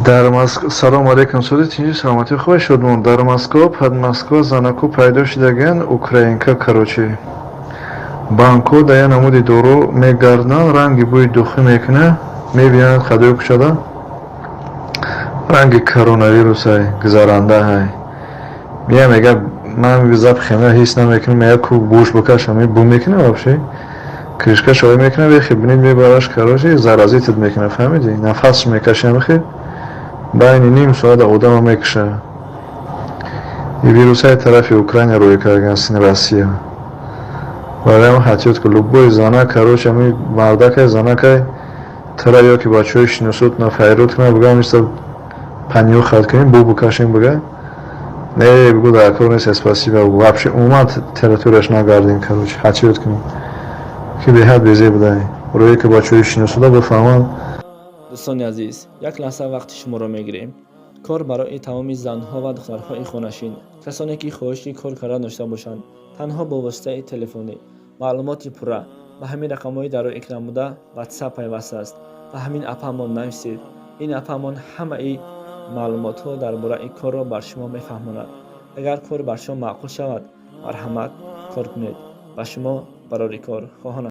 Дар Москва. Салом алейкум, суди тинҷи, саломатӣ, хуба, шудмон. Дар Москва, под Москва занаку пайдо шудаган, украинка, короче. Банко да я намуди дору мегарданд, ранги бӯи духӣ мекуна, мебинанд хадои кушада. Ранги коронавирусай, гузаранда ҳай. Мия мега, ман запах хемия ҳис намекунам, мега, ку буш букашам, бу мекуна вообще. Крышка шоя мекуна, бехи бинид мебараш, короче, заразить мекуна, фаҳмидӣ? Нафасш мекашам, бихи байни ним соата одама мекуша. И вирусҳои тарафи Украина рӯй кардан син Россия. Барои ҳатиёт ку, любой зана, короче, ами мардакай, занакай тара ё ки бачаҳои шиносот на файрод кунад, буга миста понюхать кунем, бу букашем, буга. Не, бугу, дар кор нест, спасибо. Вообще умуман территорияш нагардем, короче, ҳатиёт кунем. Ки беҳад безеб будай. Рӯе ки бачаҳои шиносода бифаҳманд. Дӯстони азиз, як лаҳза вақти шуморо мегирем. Кор барои тамоми занҳо ва духтарҳои хонашин, касоне ки хоҳиши кор кардан дошта бошанд, танҳо бо воситаи телефонӣ. Маълумоти пурра ба ҳамин рақамҳои дар рӯи экран буда, Ватсап пайваст аст. Ба ҳамин апаамон нависед. Ин апаамон ҳамаи маълумотҳо дар бораи корро бар шумо мефаҳмонад. Агар кор бар шумо маъқул шавад, марҳамат, кор кунед. Ба шумо барори кор хоҳонам.